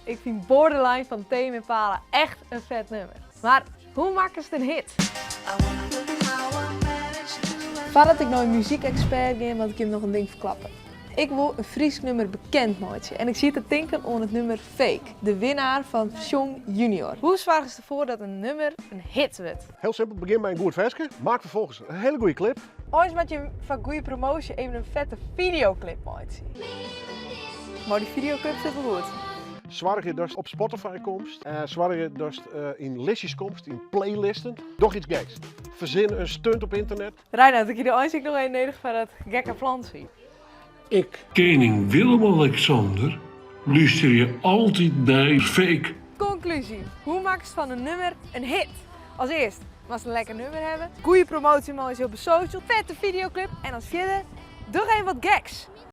Ik fyn Borderline fan Tame Impala echt in fet nûmer. Mar hoe makkest in hit? Foardat ik nei muzykekspert gean, moat ik jim noch in ding ferklappe. Ik wol in Frysk nûmer bekend meitsje en ik siet te tinken oan it nûmer Fake, de winnaar fan Sjong Junior. Hoe soargest derfoar dat in nûmer in hit wurdt? Hiel simpel, begjin mei in goed ferske. Maak ferfolgens in hiele goede klip. Eins moatte je foar goede promoasje even in fette fideoklip meitsje. Mar dy fideoklip sit wol goed. Soargje datst op Spotify komst. Soargje datst yn listjes komst, yn playlisten. Doch yts geks. Fersin in stunt op ynternet. Reinout, ik hie der eins ek noch even nedich foar dat gekke plantsje. Ik. Kening Willem-Alexander lústerje altyd nei Fake. Konklúzje, hoe makkest fan in nûmer in hit? As earst moatst in lekker nûmer hawwe, goede promoasje meitsje op de social, fette fideoklip en as fjirde, doch even wat geks.